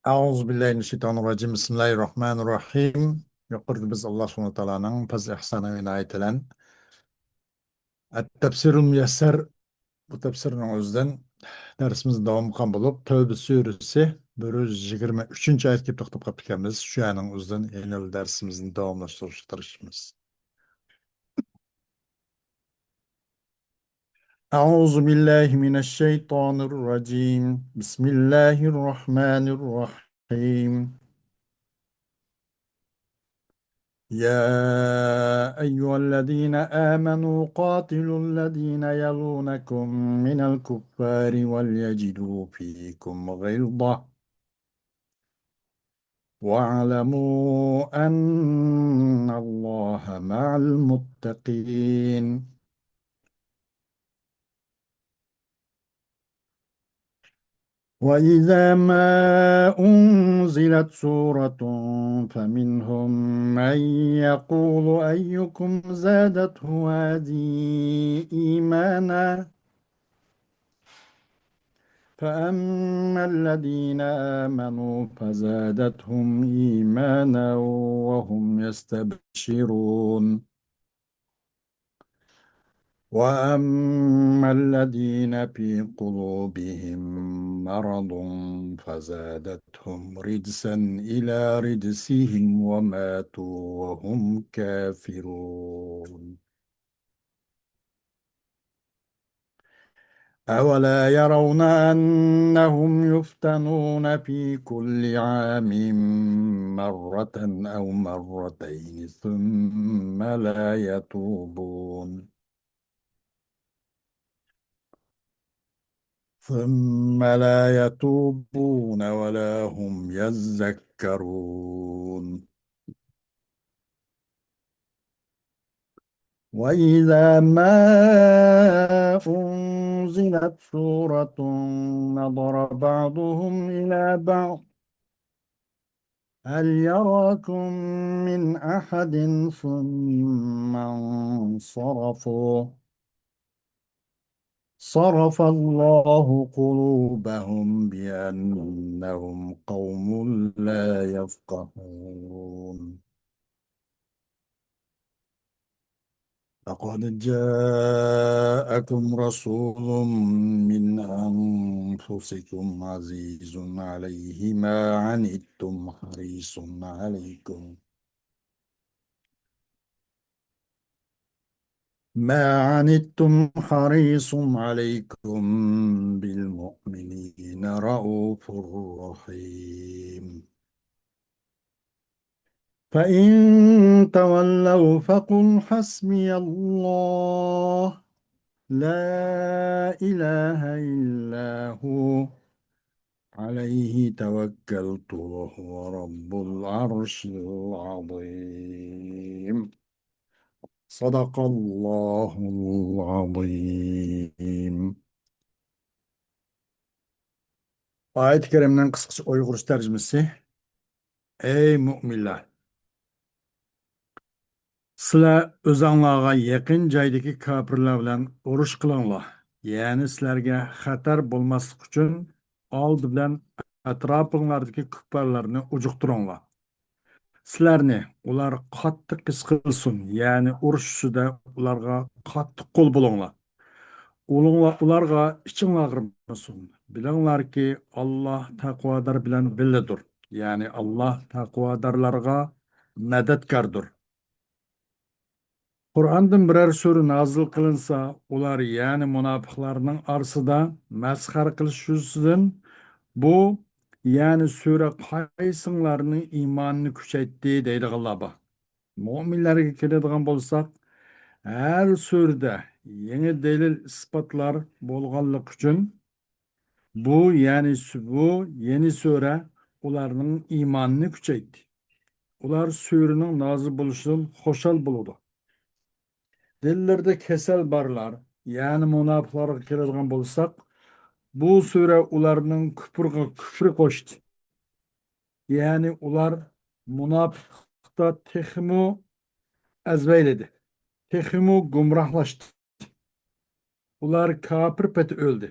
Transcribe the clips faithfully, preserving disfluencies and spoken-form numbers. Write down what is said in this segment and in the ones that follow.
أعوذ بالله من الشيطان الرجيم. بسم الله الرحمن الرحيم. يۇقىرىدا بىز ئاللا سۇبھانەھۇ ۋە تائالانىڭ پەزلى ئىھسانى ۋە ئىنايىتى بىلەن ئەت-تەپسىرۇل مۇيەسسەر، بۇ تەپسىرنىڭ ئۆزىدىن دەرسىمىز داۋام قىلغان بولۇپ، تەۋبە سۈرىسى بىر يۈز يىگىرمە ئۈچىنچى ئايەتكە توختاپ قاپتىكەنمىز. شۇ يەرنىڭ ئۆزىدىن يەنە دەرسىمىزنى داۋاملاشتۇرۇشقا تىرىشىمىز. أعوذ بالله من الشيطان الرجيم. بسم الله الرحمن الرحيم. يا أيها الذين آمنوا قاتلوا الذين يلونكم من الكفار وليجدوا فيكم غلظة، واعلموا أن الله مع المتقين. وإذا ما أنزلت سورة فمنهم من يقول أيكم زادته هذه إيمانا، فأما الذين آمنوا فزادتهم إيمانا وهم يستبشرون. وأما الذين في قلوبهم مرض فزادتهم رجسا إلى رجسهم وماتوا وهم كافرون. أولا يرون أنهم يفتنون في كل عام مرة أو مرتين ثم لا يتوبون، ثم لا يتوبون ولا هم يذكرون. وإذا ما أنزلت سورة نظر بعضهم إلى بعض هل يراكم من أحد ثم انصرفوا، صرف الله قلوبهم بأنهم قوم لا يفقهون. لقد جاءكم رسول من أنفسكم عزيز عليه ما عنتم حريص عليكم، ما عنتم حريص عليكم بالمؤمنين رءوف رحيم. فإن تولوا فقل حسبي الله لا إله إلا هو عليه توكلت وهو رب العرش العظيم. صدق الله العظيم. ئايەت كەرىمنىڭ قىسقىچە ئۇيغۇرچە تەرجىمىسى. ئەي مۆمىنلەر! سىلەر ئۆزۈڭلارغا يېقىن جايدىكى كاپىرلار بىلەن ئۇرۇش قىلىڭلار، يەنى سىلەرگە خەتەر بولماسلىق ئۈچۈن ئالدى بىلەن ئەتراپىڭلاردىكى كۇپپارلارنى ئۇجۇقتۇرۇڭلار. سىلەرنى ئۇلار قاتتىق ھېس قىلسۇن، يەنى ئۇرۇش ئۈستىدە ئۇلارغا قاتتىق قول بولۇڭلار. ئۇلۇڭلار-، ئۇلارغا ئىچىڭلار ئاغرىمىسۇن. بىلىڭلاركى، ئاللا تەقۋادار بىلەن بىللىدۇر. يەنى ئاللا تەقۋادارلارغا مەدەتكاردۇر. قۇرئاندىن بىرەر سۈرە نازىل قىلىنسا، ئۇلار، يەنى مۇناپىقلارنىڭ ئارىسىدا مەسخەرە قىلىش يۈزىسىدىن، بۇ، يەنى سۈرە قايسىڭلارنىڭ ئىمانىنى كۈچەيتتى دەيدىغانلار بار. مۆمىنلەرگە كېلىدىغان بولساق، ھەر سۈرىدە يېڭى دەلىل ئىسپاتلار بولغانلىقى ئۈچۈن، بۇ، يەنى سۈ-، بۇ يېڭى سۈرە ئۇلارنىڭ ئىمانىنى كۈچەيتتى. ئۇلار سۈرىنىڭ نازىل بولۇشىدىن خۇشال بولىدۇ. دىللىرىدا كېسەل بارلار، يەنى مۇناپىقلارغا كېلىدىغان بولساق، بۇ سۈرە ئۇلارنىڭ كۇپرىغا كۇپرى قوشتى. يەنى ئۇلار مۇناپىقلىقتا تېخىمۇ ئەزۋەيلىدى، تېخىمۇ گۇمراھلاشتى. ئۇلار كاپىر پېتى ئۆلدى.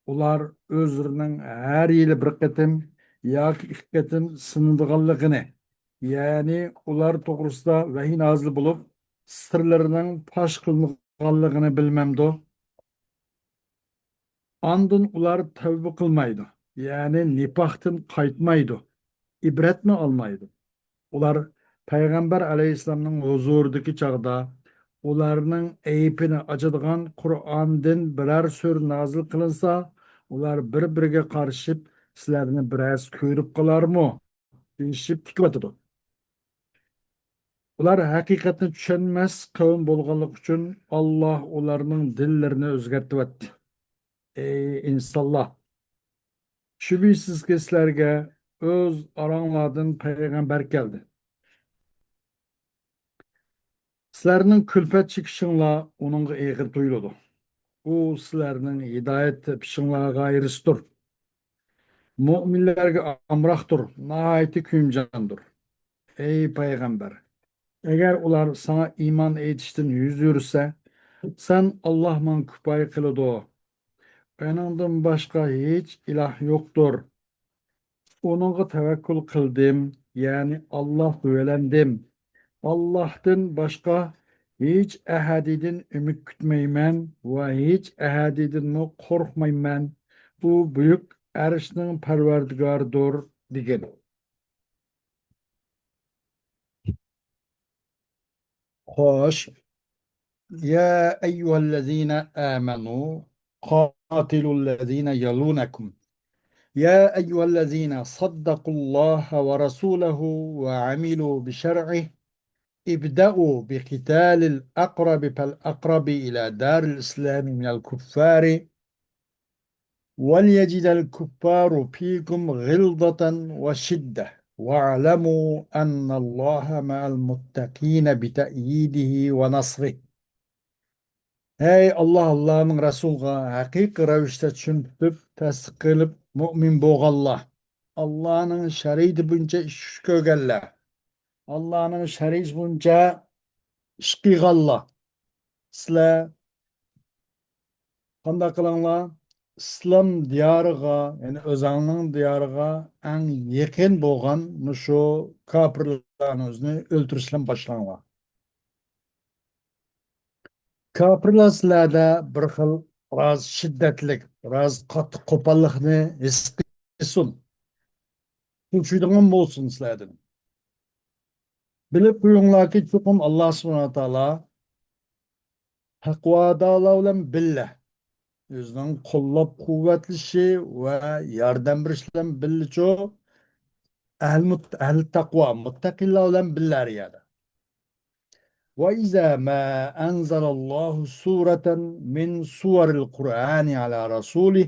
ئۇلار ئۆزلىرىنىڭ ھەر يىلى بىر قېتىم ياكى ئىككى قېتىم سىنىدىغانلىقىنى، يەنى ئۇلار توغرىسىدا ۋەھىي نازىل بولۇپ، سىرلىرىنىڭ پاش قىلىنغانلىقىنى بىلمەمدۇ؟ ئاندىن ئۇلار تەۋبە قىلمايدۇ، يەنى نىپاقتىن قايتمايدۇ، ئىبرەتمۇ ئالمايدۇ. ئۇلار پەيغەمبەر ئەلەيھىسسالامنىڭ ھۇزۇرىدىكى چاغدا ئۇلارنىڭ ئەيىبىنى ئاچىدىغان قۇرئاندىن بىرەر سۈرە نازىل قىلىنسا، ئۇلار بىر-بىرىگە قارىشىپ، سىلەرنى بىرەرسى كۆرۈپ قالارمۇ؟ دېيىشىپ تىكىۋاتىدۇ. ئۇلار ھەقىقەتنى چۈشەنمەس قەۋم بولغانلىقى ئۈچۈن، ئاللاھ ئۇلارنىڭ دىللىرىنى ئۆزگەرتىۋەتتى. ئەي ئىنسانلار! شۈبھىسىزكى، سىلەرگە ئۆز ئاراڭلاردىن پەيغەمبەر كەلدى. سىلەرنىڭ كۈلپەت چېكىشىڭلار ئۇنىڭغا ئېغىر تۇيۇلىدۇ. ئۇ سىلەرنىڭ ھىدايەت تېپىشىڭلارغا ھېرىستۇر. مۆمىنلەرگە ئامراقتۇر، ناھايىتى كۆيۈمجاندۇر. ئەي پەيغەمبەر! ئەگەر ئۇلار ساڭا ئىمان ئېيتىشتىن يۈز ئۆرۈسە، سەن، ئاللاھ ماڭا كۇپايە قىلىدۇ، ئۇنىڭدىن باشقا ھېچ ئىلاھ يوقتۇر، ئۇنىڭغا تەۋەككۈل قىلدىم، يەنى ئاللاھقا يۆلەندىم، ئاللاھتىن باشقا ھېچ ئەھەدىدىن ئۈمىد كۈتمەيمەن ۋە ھېچ ئەھەدىدىنمۇ قورقمايمەن، ئۇ بۈيۈك ئەرشنىڭ پەرۋەردىگارىدۇر، دېگىن. خوش. يا أيها الذين آمنوا قاتلوا الذين يلونكم. يا أيها الذين صدقوا الله ورسوله وعملوا بشرعه، ابدأوا بقتال الأقرب فالأقرب إلى دار الإسلام من الكفار، وليجد الكفار فيكم غلظة وشدة، واعلموا أن الله مع المتقين بتأييده ونصره. ھەي ئاللاھ، ئاللاھنىڭ رەسۇلىغا ھەقىقىي رەۋىشتە چۈشىنىپ، تەستىق قىلىپ، مۆمىن بولغانلار، ئاللاھنىڭ شەرىئىتى بويىچە ئىش كۆرگەنلەر، ئاللاھنىڭ شەرىئىتى بويىچە ئىش قىلغانلار، سىلەر قانداق قىلىڭلار؟ ئىسلام دىيارىغا، يەنى ئۆزەڭنىڭ دىيارىغا ئەڭ يېقىن بولغان مۇشۇ كاپىرلارنى ئۆزىنى ئۆلتۈرۈشلەرنى باشلاڭلار. كاپىرلار سىلەردە بىر خىل بىراز شىددەتلىك، بىراز قاتتىق قوپاللىقنى ھېس قىلسۇن. كۈچىدىغان بولسۇن سىلەردىن. بىلىپ قويۇڭلاركى، چوقۇم ئاللاھ سۇبھانەھۇ ۋە تائالا تەقۋادارلار بىلەن بىللە، ئۆزىنىڭ قوللاپ قۇۋۋەتلىشى ۋە ياردەم بېرىشى بىلەن بىللىچۇ، ئەھل مۇت-، ئەھل تەقۋا، مۇتتەقىلار بىلەن بىللە ھەر يەردە. وإذا ما أنزل الله سورة من سور القرآن على رسوله،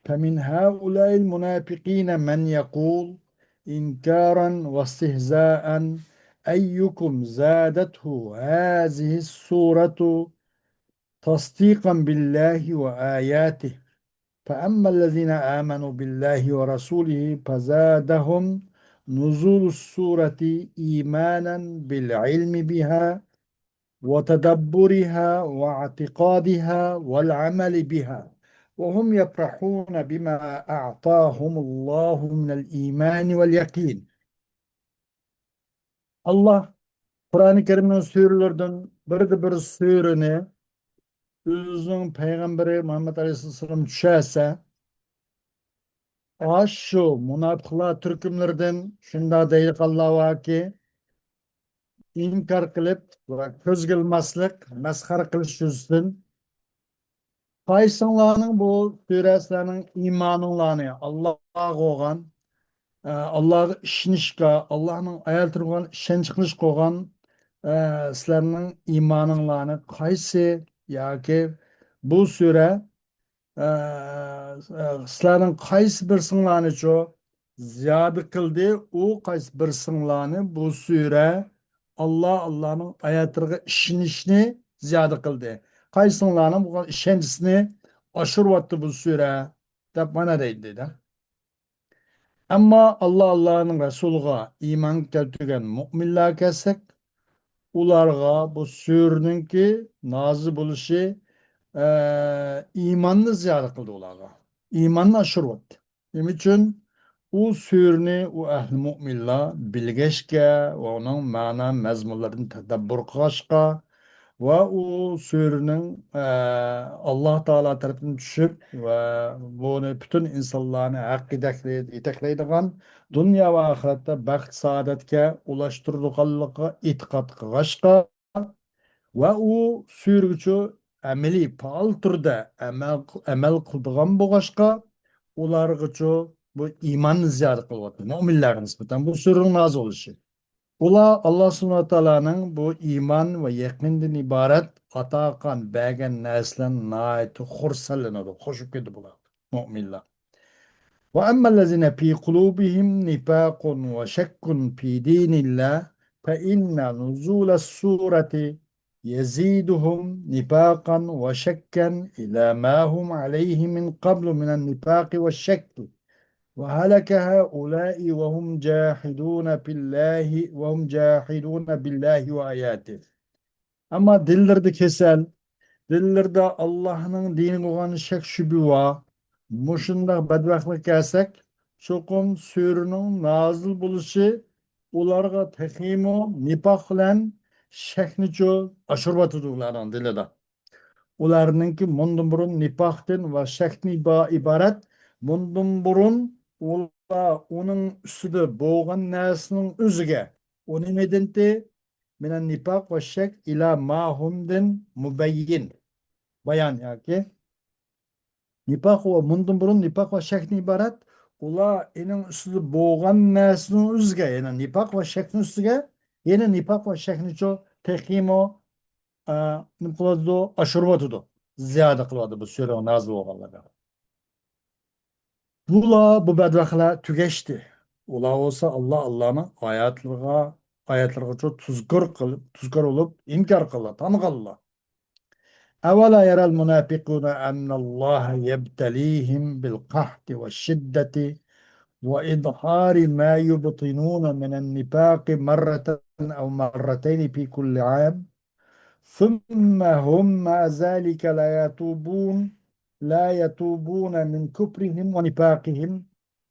فمن هؤلاء المنافقين من يقول إنكارا واستهزاء، أيكم زادته هذه السورة تصديقا بالله وآياته، فأما الذين آمنوا بالله ورسوله فزادهم نزول السورة إيمانا بالعلم بها وتدبرها واعتقادها والعمل بها، وهم يفرحون بما أعطاهم الله من الإيمان واليقين. ئاللاھ قۇرئانى كەرىمنىڭ سۈرىلىرىدىن بىردە بىر سۈرىنى ئۆزىنىڭ پەيغەمبىرى مۇھەممەد ئەلەيھىسسالام چۈشەرسە، ئاشۇ مۇناپىقلار تۈركۈملىرىدىن شۇنداق دەيدىغانلار باركى، ئىنكار قىلىپ ۋە كۆزگە ئىلماسلىق، مەسخىرە قىلىش يۈزىسىدىن، قايسىڭلارنىڭ بۇ سۈرە سىلەرنىڭ ئىمانىڭلارنى، ئاللاھقا بولغان، ئە، ئاللاھقا ئىشىنىشكە، ئاللاھنىڭ ئايەتلىرىگە بولغان ئىشەنچ قىلىشقا بولغان، ئە، سىلەرنىڭ ئىمانىڭلارنى قايسى ياكى بۇ سۈرە، ئە، ئە، سىلەرنىڭ قايسى بىرسىڭلارنىچۇ زىيادە قىلدى؟ ئۇ قايسى بىرسىڭلارنى بۇ سۈرە ئاللا، ئاللانىڭ ئايەتلىرىگە ئىشىنىشنى زىيادە قىلدى؟ قايسىڭلارنىڭ بۇ ئىشەنچىسىنى ئاشۇرۇۋاتتى بۇ سۈرە؟ دەپ مانا دەيدۇ، دەيدۇ. ئەمما ئاللا، ئاللانىڭ رەسۇلىغا ئىمان كەلتۈرگەن مۆمىنلەرگە كەلسەك، ئۇلارغا بۇ سۈرىنىڭكى نازىل بولۇشى، ئە، ئىماننى زىيادە قىلدى ئۇلارغا. ئىماننى ئاشۇرۇۋەتتى. نېمە ئۈچۈن؟ ئۇ سۈرىنى ئۇ ئەھلى مۆمىنلار بىلگەچكە ۋە ئۇنىڭ مەنا مەزمۇنلىرىنى تەدەببۇر قىلغاچقا ۋە ئۇ سۈرىنىڭ، ئە، ئاللاھ تائالا تەرىپىدىن چۈشۈپ ۋە بۇنى پۈتۈن ئىنسانلارنى ھەققە يېتەكلەي-، يېتەكلەيدىغان، دۇنيا ۋە ئاخىرەتتە بەخت-سائادەتكە ئۇلاشتۇرىدىغانلىقىغا ئېتىقاد قىلغاچقا، ۋە ئۇ سۈرىگىچۇ ئەمەلىي، پائال تۈردە ئەمەل، ئەمەل قىلىدىغان بولغاچقا، ئۇلارغىچۇ بۇ ئىماننى زىيادە قىلىۋاتىدۇ. مۆمىنلەرگە نىسبەتەن بۇ سۈرىنىڭ نازىل بولۇشى. ئۇلار ئاللاھ سۇبھانەھۇ ۋە تائالانىڭ بۇ ئىمان ۋە يەقىندىن ئىبارەت ئاتا قىلغان، بەرگەن نەرسىلەرنى ناھايىتى خۇرسەنلىنىدۇ، خۇشۇپ كېتىدۇ بۇلار، مۆمىنلەر. وأما الذين في قلوبهم نفاق وشك في دين الله فإن نزول السورة يزيدهم نفاقا وشكا إلى ما هم عليه من قبل من النفاق والشك، وهلك هؤلاء وهم جاحدون بالله، وهم جاحدون بالله وآياته. ئەمما دىللىرىدا كېسەل، دىللىرىدا ئاللاھنىڭ دىنىغا بولغان شەك-شۈبھە بار. مۇشۇنداق بەتبەختلىككە كەلسەك، چوقۇم سۈرىنىڭ نازىل بولۇشى ئۇلارغا تېخىمۇ نىپاق بىلەن شەكنىچۇ ئاشۇرۇۋاتىدۇ ئۇلارنىڭ دىلىدا. ئۇلارنىڭكى مۇندىن بۇرۇن نىپاقتىن ۋە شەكتىن ئىبا-، ئىبارەت، مۇندىن بۇرۇن ئۇلار ئۇنىڭ ئۈستىدە بولغان نەرسىنىڭ ئۆزىگە، ئۇ نېمىدىنتى؟ مىنەن نىپاق ۋە شەك ئىلا ما ھۇمدىن مۇبەيين. بايان ياكى نىپاق ۋە مۇندىن بۇرۇن نىپاق ۋە شەكتىن ئىبارەت. ئۇلار ئېنىڭ ئۈستىدە بولغان نەرسىنىڭ ئۆزىگە، يەنى نىپاق ۋە شەكنىڭ ئۈستىگە، يەنە نىپاق ۋە شەكنىچۇ تېخىمۇ، ئە، نېمە قىلىۋاتىدۇ؟ ئاشۇرۇۋاتىدۇ. زىيادە قىلىۋاتىدۇ بۇ سۈرە نازىل بولغانلىرىغا. بۇلار، بۇ بەتبەختلەر تۈگەشتى. ئۇلار بولسا ئاللا، ئاللانىڭ ئايەتلىرىغا، ئايەتلىرىغىچۇ تۇزكور قىلىپ، تۇزكور بولۇپ ئىنكار قىلىدۇ، تانغانلار. أولا يرى المنافقون أن الله يبتليهم بالقحط والشدة وإظهار ما يبطنون من النفاق مرة أو مرتين في كل عام، ثم هم مع ذلك لا يتوبون، لا يتوبون من كفرهم ونفاقهم،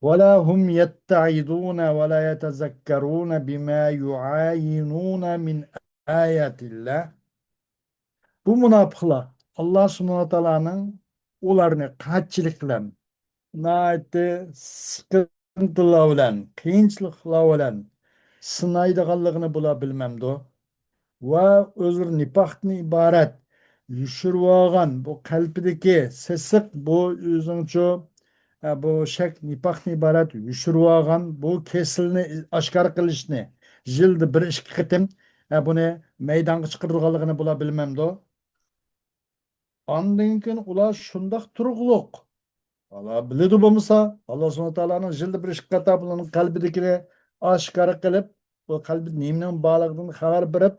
ولا هم يتعظون ولا يتذكرون بما يعاينون من آيات الله. بۇ مۇناپىقلار ئاللا سۇبھانەھۇ ۋە تائالانىڭ ئۇلارنى قەھەتچىلىك بىلەن، ناھايىتى سىقىنتىلار بىلەن، قىيىنچىلىقلار بىلەن سىنايدىغانلىقىنى بۇلار بىلمەمدۇ؟ ۋە ئۆزلىرى نىپاقتىن ئىبارەت يوشۇرۇۋالغان بۇ قەلبىدىكى سېسىق، بۇ ئۆزىنىڭچۇ، ئە، بۇ شەك نىپاقتىن ئىبارەت يوشۇرۇۋالغان بۇ كېسىلنى ئاشكارا قىلىشنى يىلدا بىر ئىككى قېتىم، ئە، بۇنى مەيدانغا چىقىرىدىغانلىقىنى بۇلار بىلمەمدۇ؟ ئاندىن كېيىن ئۇلار شۇنداق تۇرۇقلۇق. ئۇلار بىلىدۇ بولمىسا، ئاللا سۇبھانەھۇ ۋە تائالانىڭ يىلدا بىر ئىككى قېتىم بۇلارنىڭ قەلبىدىكىنى ئاشكارا قىلىپ، بۇ قەلبىدە نېمىنىڭ بارلىقىدىن خەۋەر بېرىپ،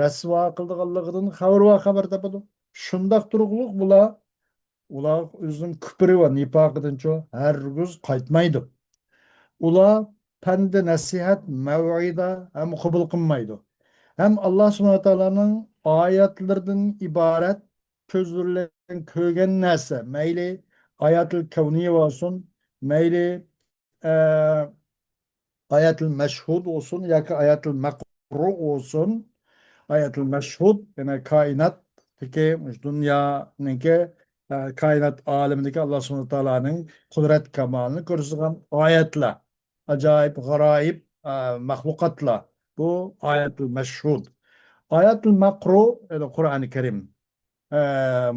رەسۋا قىلىدىغانلىقىدىن خەۋەر ۋە خەۋەر تاپىدۇ. شۇنداق تۇرۇقلۇق بۇلار، ئۇلار ئۆزىنىڭ كۈپرى ۋە نىپاقىدىنچۇ ھەرگىز قايتمايدۇ. ئۇلار پەندە نەسىھەت، مەۋئىزە ھەم قوبۇل قىلمايدۇ. ھەم ئاللا سۇبھانەھۇ ۋە تائالانىڭ ئايەتلىرىدىن ئىبارەت كۆزلىرى بىلەن كۆرگەن نەرسە، مەيلى ئايەتۇل كەۋنىيە بولسۇن، مەيلى، ئە، ئايەتۇل مەشھۇد بولسۇن ياكى ئايەتۇل مەقرۇ بولسۇن. ئايەتۇل مەشھۇد، يەنى كائىناتتىكى، مۇشۇ دۇنيانىڭكى، ئە، كائىنات ئالىمىدىكى ئاللا سۇبھانەھۇ ۋە تائالانىڭ قۇدرەت كامالىنى كۆرسىتىدىغان ئايەتلەر، ئاجايىپ، غارايىپ، ئە، مەخلۇقاتلار. بۇ ئايەتۇل مەشھۇد. ئايەتۇل مەقرۇ، يەنى قۇرئانى كەرىم. ئە،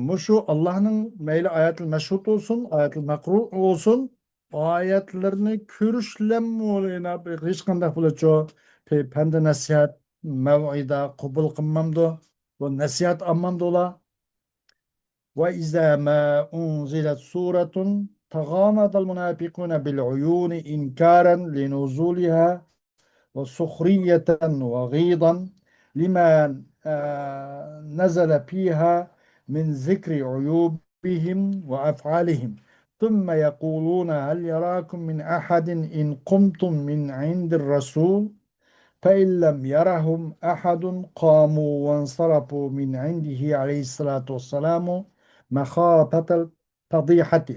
مۇشۇ ئاللانىڭ مەيلى ئايەتۇل مەشھۇد بولسۇن، ئايەتۇل مەقرۇ بولسۇن، ئايەتلىرىنى كۆرۈشلەممۇ ھېچقانداق بولىچۇ پەندە نەسىھەت، مەۋئىزە قوبۇل قىلمامدۇ؟ بۇ نەسىھەت ئالمامدۇ ئۇلار؟ وإذا ما أنزلت سورة تغامض المنافقون بالعيون إنكارا لنزولها وسخرية وغيظا لما، آه، نزل فيها من ذكر عيوبهم وأفعالهم، ثم يقولون هل يراكم من أحد إن قمتم من عند الرسول، فإن لم يرهم أحد قاموا وانصرفوا من عنده عليه الصلاة والسلام مخافة الفضيحة.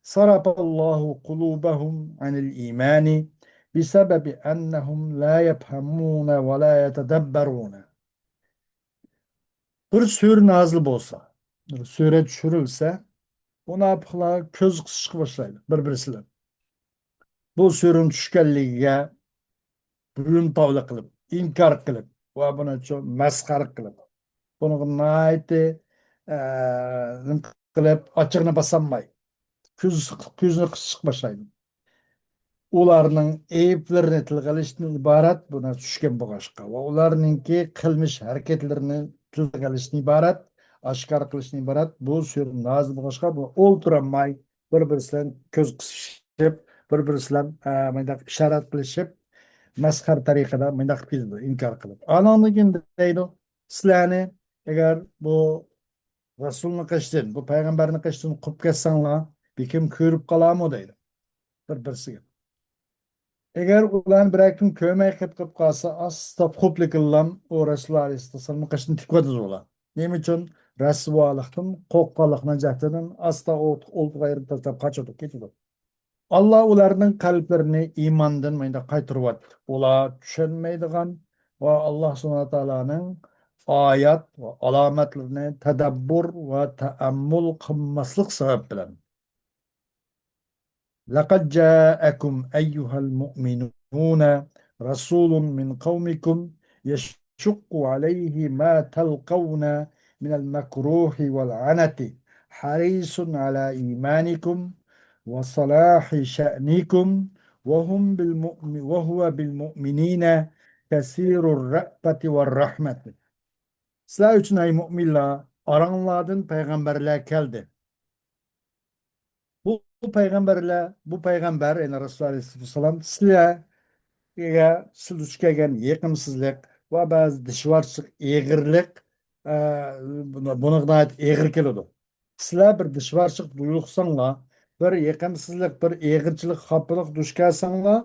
صرف الله قلوبهم عن الإيمان بسبب أنهم لا يفهمون ولا يتدبرون. بىر سۈرە نازىل بولسا، بىر سۈرە چۈشۈرۈلسە، مۇناپىقلار كۆز قىسىشقا باشلايدۇ بىر-بىرسى بىلەن. بۇ سۈرىنىڭ چۈشكەنلىكىگە بويۇن تاۋلىق قىلىپ، ئىنكار قىلىپ، ۋە بۇنى چو-، مەسخەرە قىلىپ، بۇنىڭغا ناھايىتى، ئە، نېمە قىلىپ، ئاچچىقىنى باسالماي، كۆز-، كۆزىنى قىسىشقا باشلايدۇ. ئۇلارنىڭ ئەيىبلىرىنى تىلغا ئېلىشتىن ئىبارەت بۇ نەرسە چۈشكەن بولغاچقا، ۋە ئۇلارنىڭكى قىلمىش ھەرىكەتلىرىنى تىلغا ئېلىشتىن ئىبارەت، ئاشكارا قىلىشتىن ئىبارەت بۇ سۈرە نازىل بولغاچقا، بۇ ئولتۇرالماي، بىر-بىرسى بىلەن كۆز قىسىشىپ، بىر-بىرسى بىلەن، ئە، مۇنداق ئىشارەت قىلىشىپ، مەسخىرە تەرىقىدە مۇنداق قىلىدۇ، ئىنكار قىلىپ. ئانىڭدىن كېيىن دەيدۇ، سىلەرنى ئەگەر بۇ رەسۇلنىڭ قېشىدىن، بۇ پەيغەمبەرنىڭ قېشىدىن قوپۇپ كەتسەڭلار، بېكىم كۆرۈپ قالارمۇ دەيدۇ بىر-بىرسىگە. ئەگەر ئۇلارنى بىرەر كۈن كۆرمەي قېلىپ قالسا، ئاستا قوپلىكىنلام ئۇ رەسۇل ئەلەيھىسسالامنىڭ قېشىدىن تىكىۋاتىدۇ ئۇلار. نېمە ئۈچۈن؟ رەسۋالىقتىن، قورققانلىقنىڭ جەھىتىدىن ئاستا ئولتۇرغان يېرىدىن تاشلاپ قاچىدۇ، كېتىدۇ. ئاللا ئۇلارنىڭ قەلبلىرىنى ئىماندىن مۇنداق قايتۇرۇۋەتتى. ئۇلار چۈشەنمەيدىغان ۋە ئاللا سۇبھانەھۇ ۋە تائالانىڭ ئايەت ۋە ئالامەتلىرىنى تەدەببۇر ۋە تەئەممۇل قىلماسلىق سەۋەب بىلەن. لقد جاءكم أيها المؤمنون رسول من قومكم يشق عليه ما تلقون من المكروه والعنة حريص على إيمانكم وصلاح شأنكم وهم بالمؤم-، وهو بالمؤمنين كثير الرأفة والرحمة. سىلەر ئۈچۈن، ئەي مۇئمىنلار، ئاراڭلاردىن پەيغەمبەرلەر كەلدى. بۇ پەيغەمبەرلەر، بۇ پەيغەمبەر، يەنى رەسۇل ئەلەيھىسسالام، سىلەرگە سىلەر دۇچ كەلگەن يېقىمسىزلىق ۋە بەزى دىشۋارچىلىق، ئېغىرلىق، ئە، بۇنىڭغا ناھايىتى ئېغىر كېلىدۇ. سىلەر بىر دىشۋارچىلىق يولۇقساڭلار، بىر يېقىمسىزلىق، بىر ئېغىرچىلىق، خاپىلىق دۇچ كەلسەڭلار،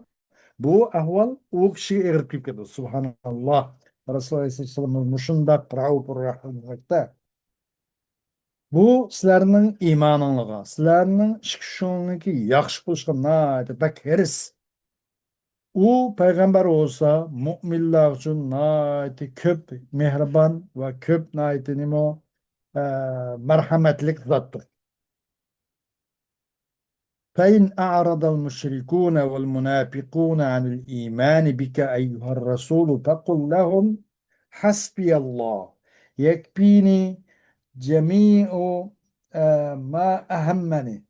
بۇ ئەھۋال ئۇ كىشىگە ئېغىر كېلىپ كېتىدۇ. سۇبھاناللا. رەسۇل ئەلەيھىسسالام مۇشۇنداق رەئۇپۇر رەھىم دېمەكتە. بۇ سىلەرنىڭ ئىمانىڭلارغا، سىلەرنىڭ ئىچ كۈچىڭىزنىڭكى ياخشى بولۇشىغا ناھايىتى بەك ھېرىس. ئۇ پەيغەمبەر بولسا مۇئمىنلار ئۈچۈن ناھايىتى كۆپ مېھرىبان ۋە كۆپ ناھايىتى نېمە، ئە، مەرھەمەتلىك زاتتۇر. فإن أعرض المشركون والمنافقون عن الإيمان بك أيها الرسول فقل لهم حسبي الله يكفيني جميع، آه، ما أهمني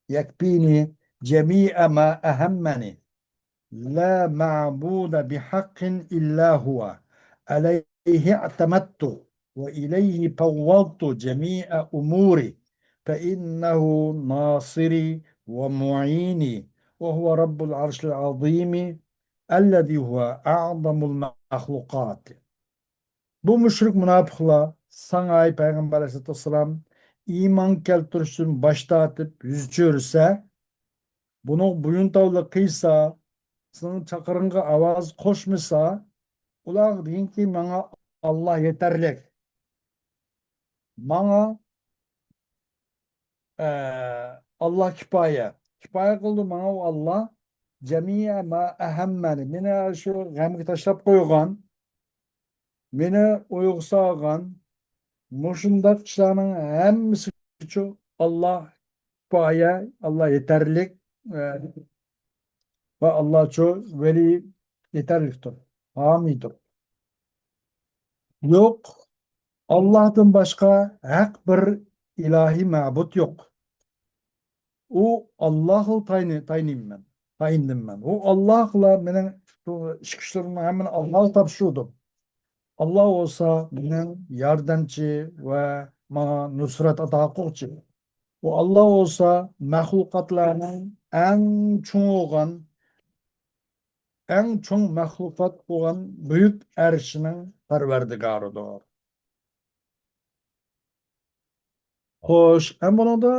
يكفيني جميع ما أهمني لا معبود بحق إلا هو عليه اعتمدت وإليه فوضت جميع أموري فإنه ناصري ومعيني وهو رب العرش العظيم الذي هو أعظم المخلوقات. بۇ مۇشرىك مۇناپىقلار ساڭا، ئەي پەيغەمبەر ئەلەيھىسسالاتۇ ۋەسسالام، ئىمان كەلتۈرۈشتىن باش تارتىپ يۈز چۆرىسە، بۇنىڭغا بويۇن تاۋلىق قىلسا، سېنىڭ چاقىرىقىڭغا ئاۋاز قوشمىسا، ئۇلارغا دېگىنكى، ماڭا ئاللا يېتەرلىك. ماڭا، ئە، ئاللا كىپايە. كىپايە قىلدى ماڭا ئۇ ئاللا. جەمىئە ما ئەھەممەنى. مېنى شۇ غەمگە تاشلاپ قويغان، مېنى ئويغا سالغان مۇشۇنداق ئىشلارنىڭ ھەممىسىگىچۇ ئاللا كىپايە، ئاللا يېتەرلىك، ئە، ۋە ئاللاچۇ ۋەلى يېتەرلىكتۇر، ھامىيدۇر. يوق، ئاللاھتىن باشقا ھەق بىر ئىلاھىي مەبۇد يوق. ئۇ ئاللاھقىلا تايىنى-، تايىنىمەن، تايىندىم مەن. ئۇ ئاللاھقىلا مېنىڭ بۇ ئىش كۈچلىرىمنى ھەممىنى ئاللاھقا تاپشۇردۇم. ئاللا بولسا مېنىڭ ياردەمچى ۋە ماڭا نۇسرەت ئاتا قىلغۇچى. ئۇ ئاللا بولسا مەخلۇقاتلارنىڭ ئەڭ چوڭ بولغان، ئەڭ چوڭ مەخلۇقات بولغان بۈيۈك ئەرشىنىڭ پەرۋەردىگارىدۇر. خوش، ئەمما بۇنىڭدا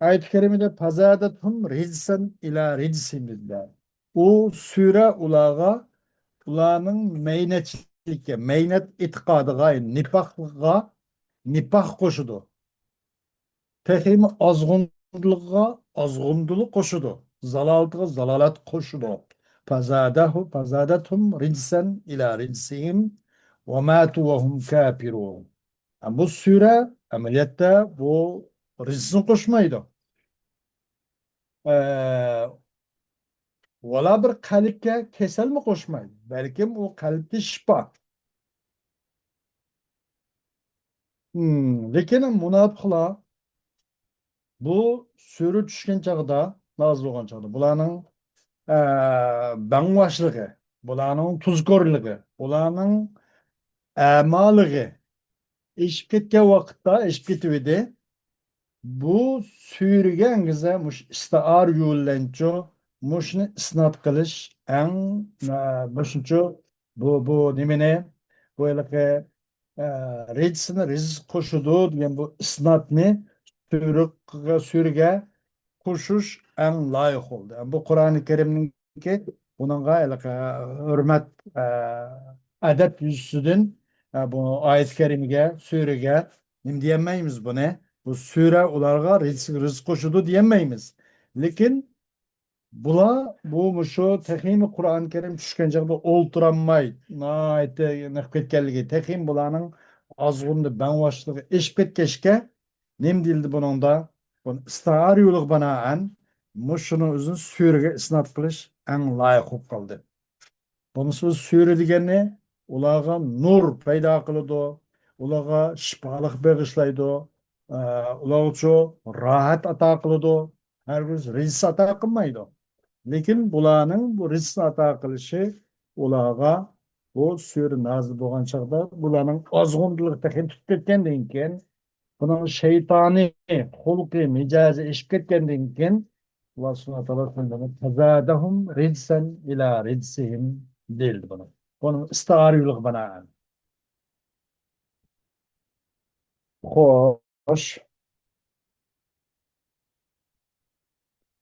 ئايەت كەرىمىدە فزادتهم رجسا إلى رجسهم دېدى. ئۇ سۈرە ئۇلارغا، ئۇلارنىڭ مەينەتچىلىككە، مەينەت ئېتىقادىغا، نىپاقلىقىغا نىپاق قوشىدۇ. تېخىمۇ ئازغۇندىلىقىغا ئازغۇندىلىق قوشىدۇ. زالالىتىغا زالالەت قوشىدۇ. فزادەھۇ، فزادەتھۇم رىجسەن ئىلا رىجسىھىم ۋەماتۇ ۋەھۇم كافىرۇن. بۇ سۈرە ئەمەلىيەتتە بۇ رىجسنى قوشمايدۇ. ئە، ۋالا بىر قەلبكە كېسەلمۇ قوشمايدۇ. بەلكىم ئۇ قەلبكە شىپا. ھىم، لېكىن مۇناپىقلار بۇ سۈرە چۈشكەن چاغدا، نازىل بولغان چاغدا، بۇلارنىڭ، ئە، بەڭۋاشلىقى، بۇلارنىڭ تۇزكورلۇقى، بۇلارنىڭ ئەمالىقى ئېشىپ كەتكەن ۋاقىتتا، ئېشىپ كېتىۋىدى. بۇ سۈرىگە ئەڭگىزە مۇش ئىستىئارە يولى بىلەنچۇ، مۇشۇنى ئىسناد قىلىش ئەڭ، ئە، مۇشۇنچۇ بۇ، بۇ نېمىنى، بۇ ھېلىقى، ئە، رىجسىنى رىجس قوشىدۇ دېگەن بۇ ئىسنادنى سۈرىگە، سۈرىگە قوشۇش ئەڭ لايىق بولدى. بۇ قۇرئانى كەرىمنىڭكى بۇنىڭغا ھېلىقى ھۆرمەت، ئە، ئەدەپ يۈزىسىدىن، ئە، بۇ ئايەت كەرىمىگە، سۈرىگە نېمە دېيەلمەيمىز بۇنى؟ بۇ سۈرە ئۇلارغا رىجس، رىجس قوشىدۇ دېيەلمەيمىز. لېكىن بۇلار بۇ مۇشۇ تېخىمۇ قۇرئان كەرىم چۈشكەن چاغدا ئولتۇرالماي، ناھايىتى نېقىپ كەتكەنلىكى، تېخىمۇ بۇلارنىڭ ئازغۇندا بەڭۋاشلىقى ئېشىپ كەتكەچكە، نېمە دېيىلدى بۇنىڭدا؟ بۇنى ئىستىئارە يولىغا بىنائەن مۇشۇنىڭ ئۆزىنى سۈرىگە ئىسناد قىلىش ئەڭ لايىق بولۇپ قالدى. بولمىسا بۇ سۈرە دېگەننى ئۇلارغا نۇر پەيدا قىلىدۇ، ئۇلارغا شىپالىق بېغىشلايدۇ، ئە، ئۇلارغىچۇ راھەت ئاتا قىلىدۇ، ھەرگىز رىجس ئاتا قىلمايدۇ. لېكىن بۇلارنىڭ بۇ رىجسنى ئاتا قىلىشى ئۇلارغا بۇ سۈرە نازىل بولغان چاغدا بۇلارنىڭ ئازغۇنلۇقى تېخى تۇتۇپ كەتكەندىن كېيىن، بۇنىڭ شەيتانى، خۇلقى، مىجەزى ئېشىپ كەتكەندىن كېيىن، ئاللا سۇبھانەھۇ ۋە تائالا فەزادەھۇم رىجسەن ئىلا رىجسىھىم دېيىلدى بۇنى. بۇنىڭ ئىستىئارە يولىغا بىنائەن. خوش.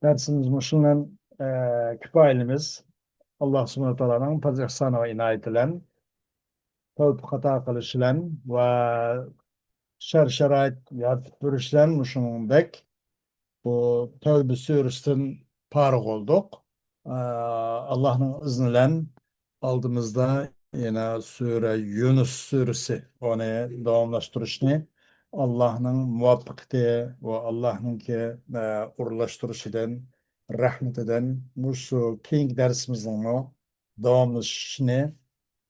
دەرسىمىز مۇشۇ بىلەن، ئە، كۇپايىلىمىز. ئاللا سۇبھانەھۇ ۋە تائالانىڭ پەزلى ئېھسانى ۋە ئىنايىتى بىلەن، تەۋپىق ئاتا قىلىشى بىلەن ۋە شەر-شارائىت يارىتىپ بېرىشى بىلەن مۇشۇنىڭدەك بۇ تەۋبە سۈرىسىدىن پارىغ بولدۇق. ئە، ئاللانىڭ ئىزنى بىلەن ئالدىمىزدا يەنە سۈرە يۇنۇس سۈرىسى، ئۇنى داۋاملاشتۇرۇشنى ئاللانىڭ مۇۋەپپەقىيىتى ۋە ئاللانىڭكى، ئە، ئورۇنلاشتۇرۇشىدىن، رەھمىتىدىن مۇشۇ كېيىنكى دەرسىمىزنىڭمۇ داۋاملىشىشىنى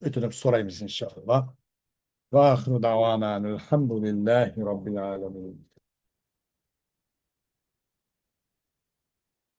ئۆتۈنۈپ سورايمىز، ئىنشائاللا. ۋە ئاخىرۇ دەۋانا ئەنىل ھەمدۇلىللاھى رەببىل ئالەمىن.